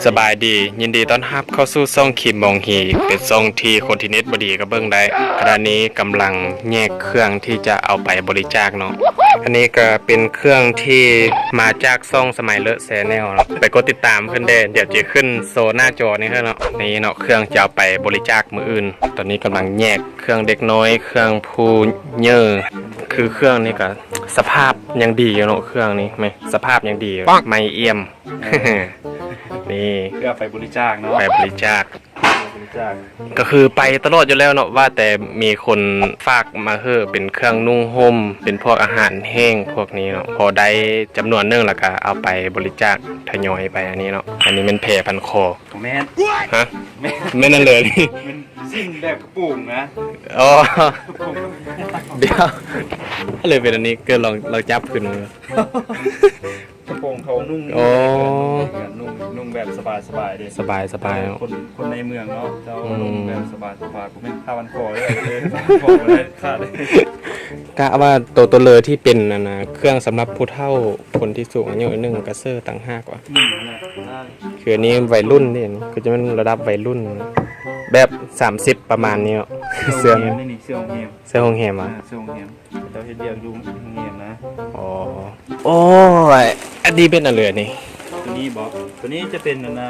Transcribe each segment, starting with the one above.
ສະບາຍດີ ຍິນດີຕ້ອນຮັບເຂົ້າສູ່ຊ່ອງຄີມມອງຮີ ເປັນຊ່ອງທີ່ຄົນທີ່ເນັດບໍ່ດີກໍເບິ່ງໄດ້. ຂະນະນີ້ກຳລັງແຍກເຄື່ອງທີ່ຈະເອົາໄປບໍລິຈາກເນາະ. ອັນນີ້ກໍເປັນເຄື່ອງທີ່ມາຈາກຊ່ອງສະໄໝເລີແຊນແນວເນາະ ໄປກົດຕິດຕາມເພິ່ນແດ່ ດຽວຈະຂຶ້ນໂຊໜ້າຈໍນີ້ເນາະ. ນີ້ເນາະ ເຄື່ອງຈະເອົາໄປບໍລິຈາກມື້ອື່ນ. ຕອນນີ້ກຳລັງແຍກເຄື່ອງເດັກນ້ອຍ ເຄື່ອງຜູ້ເຍີ ຄືເຄື່ອງນີ້ກໍສະພາບຍັງດີຢູ່ເນາະ. ເຄື່ອງນີ້ແມ່ນສະພາບຍັງດີ ໄມ້ອ່ຽມ ນີ້ ເພື່ອໄປບໍລິຈາກເນາະ ໄປບໍລິຈາກ ໄປບໍລິຈາກ ກໍຄືໄປຕະຫຼອດຢູ່ແລ້ວເນາະ ວ່າແຕ່ມີຄົນຝາກມາເຮີ້ ເປັນເຄື່ອງນຸ່ງຫົ່ມ ເປັນພວກອາຫານແຫ້ງພວກນີ້ເນາະ ພໍໄດ້ຈຳນວນໜຶ່ງ ແລ້ວກໍເອົາໄປບໍລິຈາກທະຍອຍໄປ ອັນນີ້ເນາະ. ອັນນີ້ແມ່ນແພພັນຄໍ ບໍ່ແມ່ນ ຮະ ແມ່ນ ແມ່ນອັນເລີຍ ແມ່ນສິ້ນແບບກະໂປງນະ ອໍ ກະໂປງ ດຽວ ເລີຍເປັນອັນນີ້ ກໍລອງ ລອງຈັບຂຶ້ນເບິ່ງ ກະໂປງເຂົານຸ່ງ ອໍ ນຸ່ງ ນຸ່ງແບບສະບາຍໆເດ້ ສະບາຍໆເນາະ ຄົນ ຄົນໃນເມືອງເນາະ ເຈົ້າ ອືມ ນຸ່ງແບບສະບາຍໆ ບໍ່ແມ່ນຜ້າພັນຄໍເດ້ ຜ້າພັນຄໍບໍ່ໄດ້ຂາດເດ້. ກະວ່າໂຕ ໂຕເລີທີ່ເປັນອັນນ່າ ເຄື່ອງສຳລັບຜູ້ເຖົ້າ ຄົນທີ່ສູງອາຍຸໜຶ່ງ ກະເສີຕ່າງຫາກວ່າ ອືມ ນັ້ນແຫຼະ ຄືອັນນີ້ໄວລຸ້ນເດ້ ຄືຈະແມ່ນລະດັບໄວລຸ້ນ ແບບສາມສິບປະມານນີ້ເນາະ ເສື້ອ ໂຮງແຮມນີ້ ເສື້ອໂຮງແຮມ ເສື້ອໂຮງແຮມຫວາ? ເອີ ເສື້ອໂຮງແຮມ ເຂົາເຈົ້າເຮັດວຽກຢູ່ໂຮງແຮມນະ. ອໍ ໂອ້ຍ ອັນນີ້ເປັນອັນເລີຍນີ້ ໂຕນີ້ບໍ? ໂຕນີ້ຈະເປັນອັນນ່າ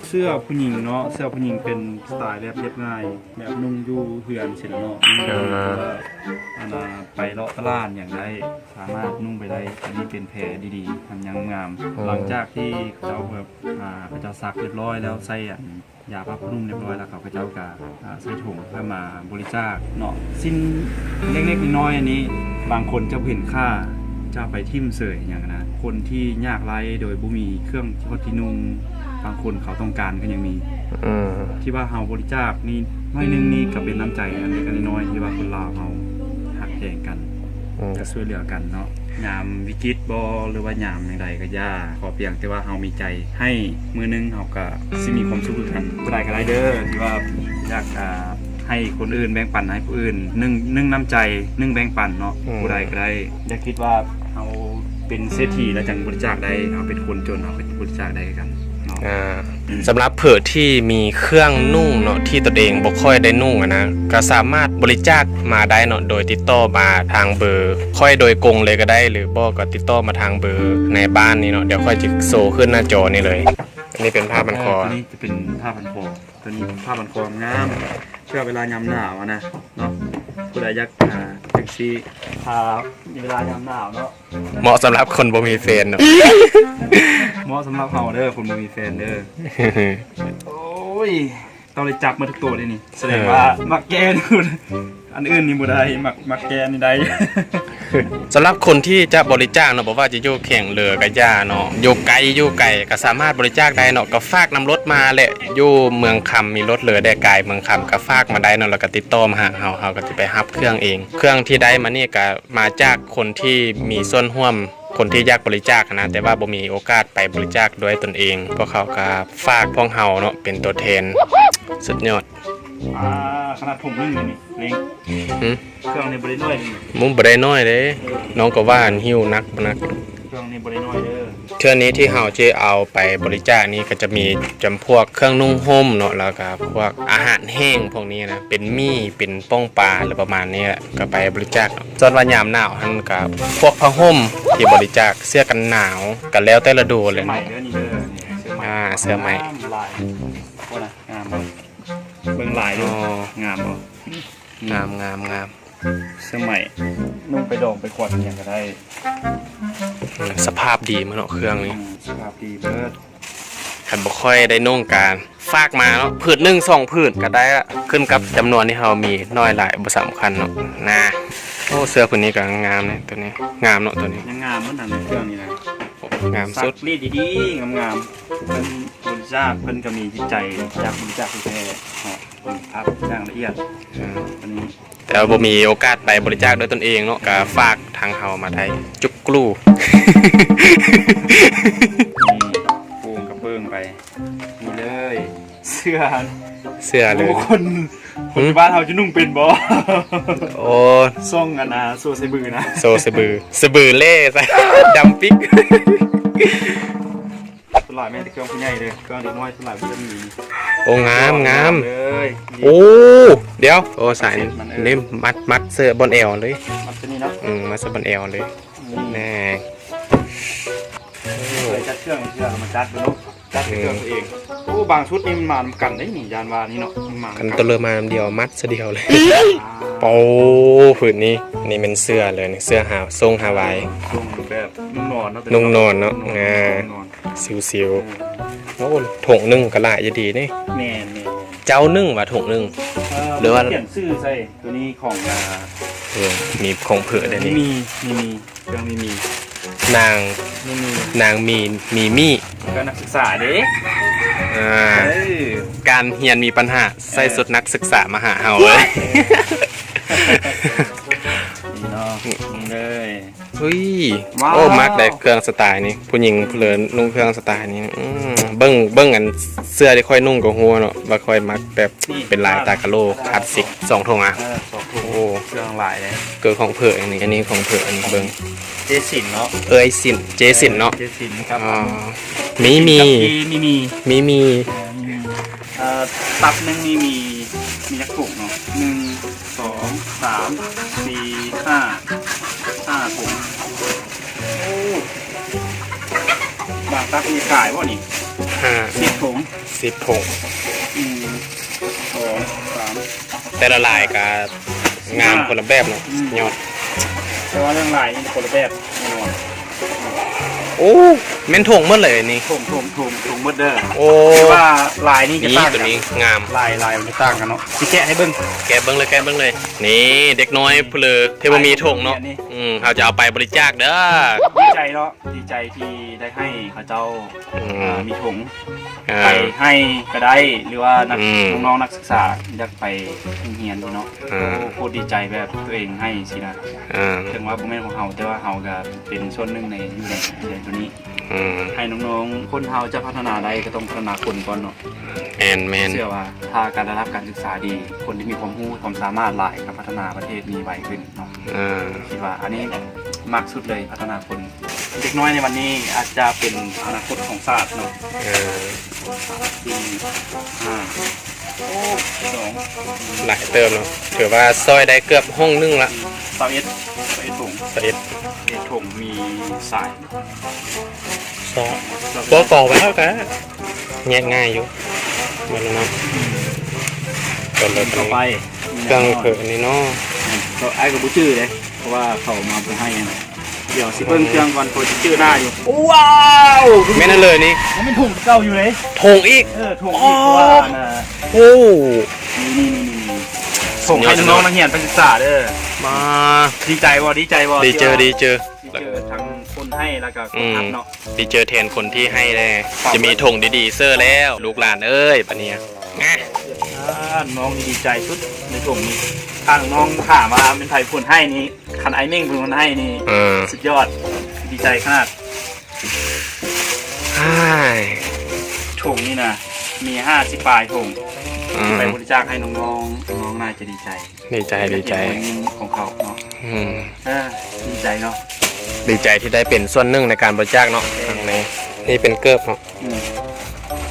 ເສື້ອຜູ້ຍິງເນາະ ເສື້ອຜູ້ຍິງເປັນສະໄຕແບບລຽບງ່າຍ ແບບນຸ່ງຢູ່ເຮືອນຊີ້ນະເນາະ ນຸ່ງ ເອີ ແບບວ່າອັນນ່າ ໄປເລາະຕະຫຼາດຫຍັງໄດ້ ສາມາດນຸ່ງໄປໄດ້. ອັນນີ້ເປັນແພດີໆ ມັນຍັງງາມ ອືມ ຫຼັງຈາກທີ່ເຂົາເຈົ້າແບບ ອ່າ ເຂົາເຈົ້າຊັກລຽບຮ້ອຍແລ້ວ ໃສ່ອັນ ຢາຜ້າຜ້ານຸ່ມລຽບຮ້ອຍແລ້ວ ເຂົາເຈົ້າກໍ ອ່າ ໃສ່ຖົງເພື່ອມາບໍລິຈາກເນາະ. ສິ່ງເລັກໆນ້ອຍໆອັນນີ້ ບາງຄົນຈະບໍ່ເຫັນຄ່າ ຈະເອົາໄປຖິ້ມເສີຍຫຍັງນະ. ຄົນທີ່ຍາກໄຮ້ໂດຍບໍ່ມີເຄື່ອງທີ່ຫົດທີ່ນຸ່ງ ບາງຄົນເຂົາຕ້ອງການກໍຍັງມີ. ອືມ ທີ່ວ່າເຮົາບໍລິຈາກນີ້ໜ້ອຍໜຶ່ງນີ້ ກໍເປັນນ້ຳໃຈອັນເລັກອັນນ້ອຍທີ່ວ່າຄົນລາວເຮົາຮັກແພງກັນ ອືມ ກໍຊ່ວຍເຫຼືອກັນເນາະ. ຍາມວິກິດບໍ ຫຼືວ່າຍາມຫຍັງໃດກໍຢ່າ ຂໍພຽງແຕ່ວ່າເຮົາມີໃຈໃຫ້ ມື້ໜຶ່ງເຮົາກໍຊິມີຄວາມສຸກຄືກັນ. ຜູ້ໃດກໍໄດ້ເດີ ທີ່ວ່າຢາກ ອ່າ ໃຫ້ຄົນອື່ນ ແບ່ງປັນໃຫ້ຜູ້ອື່ນ ໜຶ່ງ ໜຶ່ງນ້ຳໃຈ ໜຶ່ງແບ່ງປັນເນາະ. ອືມ ຜູ້ໃດກໍໄດ້ ຢ່າຄິດວ່າເຮົາເປັນເສດຖີແລ້ວຈັ່ງບໍລິຈາກໄດ້ ເຮົາເປັນຄົນຈົນ ເຮົາກໍບໍລິຈາກໄດ້ຄືກັນເນາະ. ອ່າ ສຳລັບເຜື່ອທີ່ມີເຄື່ອງນຸ່ງເນາະ ທີ່ຕົນເອງບໍ່ຄ່ອຍໄດ້ນຸ່ງຫັ້ນນະ ກໍສາມາດບໍລິຈາກມາໄດ້ເນາະ ໂດຍຕິດຕໍ່ມາທາງເບີຂ້ອຍໂດຍກົງເລີຍກໍໄດ້ ຫຼືບໍ່ກໍຕິດຕໍ່ມາທາງເບີໃນບ້ານນີ້ເນາະ. ດຽວຂ້ອຍຈະໂຊຂຶ້ນໜ້າຈໍນີ້ເລີຍ. ອັນນີ້ເປັນຜ້າພັນຄໍ ເອີ ຕົວນີ້ຈະເປັນຜ້າພັນຄໍ ຕົວນີ້ເປັນຜ້າພັນຄໍງາມ ເພື່ອເວລາຍາມໜາວຫັ້ນນະເນາະ. ຜູ້ໃດຢາກ ອ່າ ຈັ່ງຊີ້ ຖ້າເວລາຍາມໜາວເນາະ ເໝາະສຳລັບຄົນບໍ່ມີແຟນເນາະ ເໝາະສຳລັບເຮົາເດີ ຄົນບໍ່ມີແຟນເດີ. ໂອ້ຍ ຕ້ອງໄດ້ຈັບໝົດທຸກໂຕເດ້ນີ້ ສະແດງວ່າ ເອີ ມັກແກ່ນີ້ ອັນອື່ນນີ້ບໍ່ໄດ້ ມັກ ມັກແກ່ນີ້ໄດ້. ສຳລັບຄົນທີ່ຈະບໍລິຈາກເນາະ ບໍ່ວ່າຈະຢູ່ແຂວງເລີກະຢ່າເນາະ ຢູ່ໄກ ຢູ່ໄກກະສາມາດບໍລິຈາກໄດ້ເນາະ ກະຝາກນຳລົດມາແຫຼະ. ຢູ່ເມືອງຄຳ ມີລົດເລີແດ່ກາຍເມືອງຄຳ ກະຝາກມາໄດ້ເນາະ ແລ້ວກະຕິດຕໍ່ມາຫາເຮົາ ເຮົາກະຈະໄປຮັບເຄື່ອງເອງ. ເຄື່ອງທີ່ໄດ້ມານີ້ກະມາຈາກຄົນທີ່ມີສ່ວນຮ່ວມ ຄົນທີ່ຢາກບໍລິຈາກຫັ້ນນະ ແຕ່ວ່າບໍ່ມີໂອກາດໄປບໍລິຈາກດ້ວຍຕົນເອງ ພວກເຂົາກະຝາກພວກເຮົາເນາະ ເປັນຕົວແທນ. ສຸດຍອດ. ອ່າ ຂະໜາດຖົງໜຶ່ງນີ້ເລັງ ຫຶ? ເຄື່ອງນີ້ບໍ່ໄດ້ນ້ອຍເດ້ນີ້ ມັນບໍ່ໄດ້ນ້ອຍເດ້. ເອີ ນ້ອງກໍວ່າຫັ້ນ ຫິ້ວໜັກບໍ່ໜັກ ເຄື່ອງນີ້ບໍ່ໄດ້ນ້ອຍເດີ. ເທື່ອນີ້ທີ່ເຮົາຈະເອົາໄປບໍລິຈາກນີ້ ກໍຈະມີຈຳພວກເຄື່ອງນຸ່ງຫົ່ມເນາະ ແລ້ວກໍພວກອາຫານແຫ້ງພວກນີ້ນະ ເປັນໝີ່ ເປັນປ້ອງປາ ຫຼືປະມານນີ້ແຫຼະ ກໍໄປບໍລິຈາກເນາະ. ສ່ວນວ່າຍາມໜາວຫັ້ນກໍພວກຜ້າຫົ່ມທີ່ບໍລິຈາກ ເສື້ອກັນໜາວ ກໍແລ້ວແຕ່ລະດູເລີຍ. ເສື້ອໄໝເດີນີ້ເດີ ນີ້ເສື້ອໄໝ ອ່າ ເສື້ອໄໝ ງາມຫຼາຍ ໂອ້ນະ ງາມບໍ່? ເບິ່ງລາຍດູ ອໍ ງາມບໍ່? ງາມ ງາມ ງາມ. ເສື້ອໄໝ ນຸ່ງໄປດອງໄປຂວັນຫຍັງກໍໄດ້. ເອີ ສະພາບດີມາເນາະ ເຄື່ອງນີ້ ອືມ ສະພາບດີເບີດ. ຄັນບໍ່ຄ່ອຍໄດ້ນຸ່ງກະຝາກມາເນາະ ຜືນໜຶ່ງສອງຜືນກໍໄດ້ລະ ຂຶ້ນກັບຈຳນວນທີ່ເຮົາມີ ນ້ອຍຫຼາຍບໍ່ສຳຄັນເນາະນາ. ໂອ້ ເສື້ອຜືນນີ້ກໍງາມເດ້ ໂຕນີ້ງາມເນາະ ໂຕນີ້ຍັງງາມເໝືອນກັນ ເຄື່ອງນີ້ນະ ງາມສຸດ ສັກລີດດີໆ ງາມໆ. ເພິ່ນບໍລິຈາກ ເພິ່ນກໍມີຈິດໃຈຢາກບໍລິຈາກແທ້ໆເນາະ ເພິ່ນພັບຢ່າງລະອຽດ. ເອີ ອັນນີ້ ແຕ່ວ່າບໍ່ມີໂອກາດໄປບໍລິຈາກດ້ວຍຕົນເອງເນາະ ກໍຝາກທາງເຮົາມາໄດ້ຈຸກກຣູ. ນີ້ໂປ່ງກະເປິງໄປ ນີ້ເລີຍ ເສື້ອ ເສື້ອເລີຍ. ໂອ້ ຄົນ ຄົນຢູ່ບ້ານເຮົາຈະນຸ່ງເປັນບໍ່? ໂອ້ ສົ່ງອັນນ່າ ໂຊສະບືນະ ໂຊສະບື ສະບືເລ່ຊະ ດຳປິກ. ຫຼາຍແມ່ນແຕ່ເຄື່ອງຜູ້ໃຫຍ່ເດີ ເຄື່ອງເດັກນ້ອຍສ່ວນຫຼາຍບໍ່ມີ. ໂອ້ ງາມ ງາມ ເລີຍ. ໂອ້ ດຽວ ໂອ້ ສາຍ ມັດ ມັດເສື້ອບ່ອນແອວເລີຍ. ມັດຕົວນີ້ເນາະ. ອືມ ມັດໃສ່ບ່ອນແອວເລີຍ. ນີ້ ແນ່ ເຄີຍຈັດເຄື່ອງເທື່ອ ເອົາມາຈັດເບິ່ງເນາະ. ຈັດເຄື່ອງຕົວເອງ. ໂອ້ ບາງຊຸດນີ້ມັນມານຳກັນເດ້ນີ້ ຢ້ານວ່ານີ້ເນາະ ມັນມານຳກັນ. ຄັນຕົວເລີມານຳດຽວ ມັດຊະດຽວເລີຍ. ອ່າ ໂອ້ ຜືນນີ້ ນີ້ແມ່ນເສື້ອເລີຍນີ້ ເສື້ອຫາ ຊົງຮາວາຍ ຊົງແບບນຸ່ງນອນເນາະ ນຸ່ງນອນເນາະ. ອ່າ ນຸ່ງນອນ ຊິວໆ. ເອີ ໂອ້ ຖົງໜຶ່ງກໍຫຼາຍຢູ່ດີນີ້. ແມ່ນໆໆ. ເຈົ້າໜຶ່ງວ່າຖົງໜຶ່ງ ເອີ ຫຼືວ່າປ່ຽນຊື່ໃສ່ຕົວນີ້ຂອງ ອ່າ ເອີ ມີຂອງເຜືອກເດ້ນີ້. ມີ ມີ ມີ ເຄື່ອງມີມີ ນາງ ມີມີ ນາງມີ ມີມີ ກໍນັກສຶກສາເດ້. ອ່າ ເອີ ການຮຽນມີບັນຫາ ໃຊ້ ເອີ ຊຸດນັກສຶກສາມາຫາເຮົາເລີຍ. ນີ້ເນາະ ນີ້ເລີຍ. ເຮີ້ຍ ວ້າວ ໂອ້ ມັກໄດ໋ເຄື່ອງສະໄຕນີ້ ຜູ້ຍິງຜູ້ເລີນຸ່ງເຄື່ອງສະໄຕນີ້. ອືມ ເບິ່ງ ເບິ່ງອັນເສື້ອທີ່ຂ້ອຍນຸ່ງກໍຮູ້ເນາະ ວ່າຂ້ອຍມັກແບບ ນີ້ ເປັນລາຍຕາກະໂຫຼກ ອ່າ ຄລາສສິກ. ສອງຖົງອະ? ເອີ ສອງຖົງ. ໂອ້ ເຄື່ອງຫຼາຍເດ້. ເກີຂອງເຜືອກນີ້ ອັນນີ້ຂອງເຜືອກ ອັນນີ້ເບິ່ງ ເຈສິນເນາະ ເອື້ອຍສິນ ເຈສິນເນາະ. ເອີ ເຈສິນກັບ ອ່າ ມີມີ ມີມີ ມີມີ ເອີ ມີມີ. ເອີ ຕັບໜຶ່ງນີ້ມີ ມີຈັກຖົງເນາະ? ໜຶ່ງ ສອງ ສາມ ສີ່ ຫ້າ ຫ້າຖົງ. ໂອ້ ບາງຕັບມີຂາຍບໍ່ນີ້? ຫ້າ ສິບຖົງ ສິບຖົງ. ໜຶ່ງ ສອງ ສາມ ແຕ່ລະລາຍກະງາມຄົນລະແບບເນາະ. ອືມ ຍອດ ແຕ່ວ່າເລື່ອງລາຍນີ້ຄົນລະແບບແນ່ນອນ. ໂອ້ ແມ່ນຖົງໝົດເລີຍນີ້. ຖົງ ຖົງ ຖົງ ຖົງໝົດເດີ. ໂອ້ ແຕ່ວ່າລາຍນີ້ຈະຕ່າງກັນ. ນີ້ຕົວນີ້ງາມ. ລາຍ ລາຍມັນຈະຕ່າງກັນເນາະ. ຊິແກະໃຫ້ເບິ່ງ ແກະເບິ່ງເລີຍ ແກະເບິ່ງເລີຍ. ນີ້ເດັກນ້ອຍຜູ້ເລີທີ່ບໍ່ມີຖົງເນາະ. ນີ້ ອືມ ເຮົາຈະເອົາໄປບໍລິຈາກເດີ. ດີໃຈເນາະ ດີໃຈທີ່ໄດ້ໃຫ້ເຂົາເຈົ້າ ອືມ ອ່າ ມີຖົງ ອ່າ ໄປໃຫ້ກໍໄດ້ ຫຼືວ່ານັກ ອືມ ນ້ອງໆນັກສຶກສາຢາກໄປໂຮງຮຽນນີ້ເນາະ. ອ່າ ໂອ້ ໂຄດດີໃຈແບບຕົວເອງໃຫ້ຊີ້ນະ. ອ່າ ເຖິງວ່າບໍ່ແມ່ນຂອງເຮົາ ແຕ່ວ່າເຮົາກໍເປັນສ່ວນໜຶ່ງໃນ ຢູ່ໃນໂຮງຮຽນຕົວນີ້. ອືມ ໃຫ້ນ້ອງໆ ຄົນເຮົາຈະພັດທະນາໄດ້ ກໍຕ້ອງພັດທະນາຄົນກ່ອນເນາະ. ແມ່ນໆ ເຊື່ອວ່າຖ້າການ ລະດັບການສຶກສາດີ ຄົນທີ່ມີຄວາມຮູ້ຄວາມສາມາດຫຼາຍ ກໍພັດທະນາປະເທດນີ້ໄວຂຶ້ນເນາະ. ອ່າ ຄິດວ່າອັນນີ້ມັກສຸດເລີຍ ພັດທະນາຄົນ. ເດັກນ້ອຍໃນວັນນີ້ອາດຈະເປັນອະນາຄົດຂອງຊາດເນາະ. ເອີ ສາມ ສີ່ ຫ້າ ໂອ້ ສອງ ຫຼາຍເຕີບເນາະ ຖືວ່າຊ່ອຍໄດ້ເກືອບຫ້ອງໜຶ່ງລະ. ຊາວເອັດ ຊາວເອັດຖົງ ຊາວເອັດ ເອັດຖົງ ມີສາຍ ຊາວ ຊາວ ບໍ່ຕໍ່ໄວ້ເຮົາກະແຍກງ່າຍຢູ່ ເບິ່ງເນາະ. ເຄື່ອງເຜີກອັນນີ້ເນາະ ອ້າຍກໍບໍ່ຈື່ເດ້ ເພາະວ່າເຂົາມາບໍ່ໃຫ້ຫັ້ນ. ດຽວຊິເບິ່ງເຄື່ອງກ່ອນ ເພາະຊິຈື່ໜ້າຢູ່. ວ້າວ ແມ່ນອັນເລີຍນີ້ ຍັງເປັນຖົງເກົ່າຢູ່ເດ້. ຖົງອີກ? ເອີ ຖົງອີກ. ອໍ ເພາະວ່າອັນນ່າ ໂອ້ ນີ້ໆໆໆ ຖົງໃຫ້ນ້ອງໆນັກຮຽນໄປສຶກສາເດີ. ມາ ດີໃຈບໍ່? ດີໃຈບໍ່? ດີເຈີ ດີເຈີ ດີເຈີທັງຄົນໃຫ້ ແລ້ວກໍຄົນຮັບເນາະ. ອືມ ດີເຈີແທນຄົນທີ່ໃຫ້ແດ່ ຈະມີຖົງດີໆເສີແລ້ວ ລູກຫຼານເອີຍ ບາດນີ້. ອ່າ ນ້ອງນີ້ດີໃຈສຸດໃນຖົງນີ້. ຖ້ານ້ອງຖາມວ່າແມ່ນໃຜເປັນຄົນໃຫ້ນີ້ ຄັນອ້າຍເມັ້ງເປັນຄົນໃຫ້ນີ້ ເອີ ສຸດຍອດ ດີໃຈຂະໜາດ. ຖົງນີ້ນະ ມີຫ້າສິບປາຍຖົງ ອືມ ໄປບໍລິຈາກໃຫ້ນ້ອງໆ ນ້ອງໜ້າຈະດີໃຈ ດີໃຈ ດີໃຈ ເປັນຂອງເຂົາເນາະ. ອືມ ເອີ ດີໃຈເນາະ ດີໃຈທີ່ໄດ້ເປັນສ່ວນໜຶ່ງໃນການບໍລິຈາກເນາະ. ເອີ ຄັ້ງນີ້ ນີ້ເປັນເກີບເນາະ. ອືມ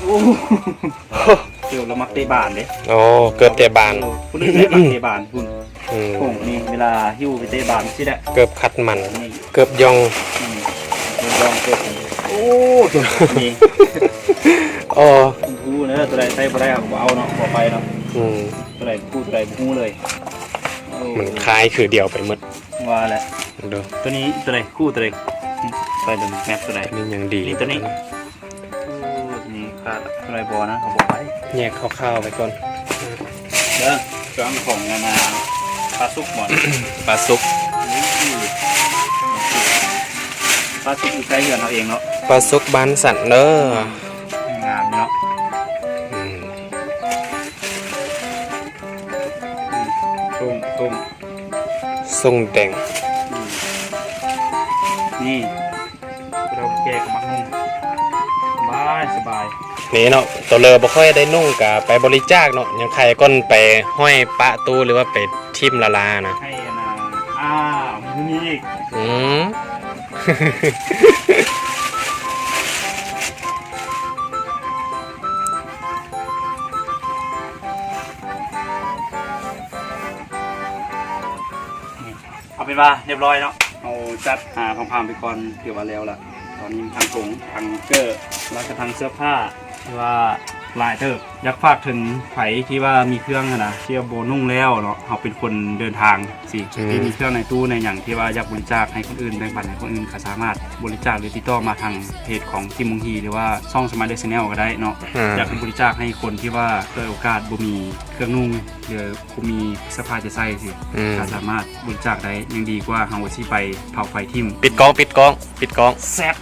ໂອ້ ໂອ້ ເກີບລະມັກເຕະບານເດ້. ໂອ້ ເກີບເຕະບານ ເອີ ຜູ້ໜຶ່ງໄດ້ມັກເຕະບານພຸ້ນ. ອືມ ໂອ້ ນີ້ເວລາຫິ້ວໄປເຕະບານຊີ້ແຫຼະ ເກີບຂັດໝັ້ນ ນີ້ ເກີບຢ່ອງ. ອືມ ເກີບຢ່ອງ ເກີບ ໂອ້ ໂຕນີ້ ອໍ ຮູ້ເດີ ຕົວໃດໃຊ້ບໍ່ໄດ້ເຮົາກໍບໍ່ເອົາເນາະ ບໍ່ໄປເນາະ. ອືມ ຕົວໃດຮູ້ ຕົວໃດບໍ່ຮູ້ເລີຍ. ໂອ້ ມັນຄ້າຍຄືດຽວໄປໝົດ ວ່າແຫຼະ. ໂດ ຕົວນີ້ຕົວໃດ ຄູ່ຕົວໃດ ໄປເບິ່ງແມັບຕົວໃດ. ຕົວນີ້ຍັງດີ ນີ້ຕົວນີ້ ໂອ້ ນີ້ຂາດ ຕົວໃດບໍ່ນະ ເຮົາບໍ່ໄປ ແຍກຄ່າວໆໄວ້ກ່ອນ. ເດີ ເຄື່ອງຂອງອັນນ່າ ປາສຸກໝໍ ປາສຸກ ນີ້ ປາສຸກຢູ່ໃກ້ເຮືອນເຮົາເອງເນາະ ປາສຸກບ້ານສັນເດີ. ອືມ ງາມເນາະ. ອືມ ອືມ ສົ້ງ ສົ້ງ ສົ້ງແດງ. ອືມ ນີ້ ຜູ້ເຖົ້າແກ່ກໍມັກນຸ່ງ ສະບາຍ ສະບາຍ. ນີ້ເນາະ ຕົວເລີບໍ່ຄ່ອຍໄດ້ນຸ່ງກະໄປບໍລິຈາກເນາະ ຍັງໄຄກ່ອນໄປຫ້ອຍປະຕູ້ ຫຼືວ່າໄປຖິ້ມລະລານະ ໃຫ້ອັນນ່າ. ອ້າວ ມີຜູ້ນີ້ອີກ. ອືມ. ເອົາເປັນວ່າຮຽບຮ້ອຍເນາະ ເຮົາຈັດຫາຂອງພາມໄປກ່ອນ ຖືວ່າແລ້ວລະ. ຕອນນີ້ທັງຖົງ ທັງເກີ້ ແລ້ວກະທັງເສື້ອຜ້າ ຖືວ່າຫຼາຍເຕີບ. ຢາກຝາກເຖິງໃຜທີ່ວ່າມີເຄື່ອງຫັ້ນນະ ທີ່ວ່າບໍ່ນຸ່ງແລ້ວເນາະ ເຮົາເປັນຄົນເດີນທາງຊີ້ ອືມ ທີ່ມີເຄື່ອງໃນຕູ້ໃນຫຍັງ ທີ່ວ່າຢາກບໍລິຈາກໃຫ້ຄົນອື່ນ ແບ່ງປັນໃຫ້ຄົນອື່ນ ກະສາມາດບໍລິຈາກ ຫຼື ຕິດຕໍ່ມາທາງເພຈຂອງຕິມມຸງຮີ ຫຼືວ່າຊ່ອງ Smile Channel ກະໄດ້ເນາະ. ອືມ ຢາກໃຫ້ບໍລິຈາກໃຫ້ຄົນທີ່ວ່າດ້ອຍໂອກາດ ບໍ່ມີເຄື່ອງນຸ່ງ ຫຼື ບໍ່ມີເສື້ອຜ້າຈະໃສ່ຊີ້ ອືມ ກະສາມາດບໍລິຈາກໄດ້ ຍັງດີກວ່າເຮົາຊິໄປເຜົາໄຟຖິ້ມ. ປິດກ້ອງ ປິດກ້ອງ ປິດກ້ອງ ແຊດ.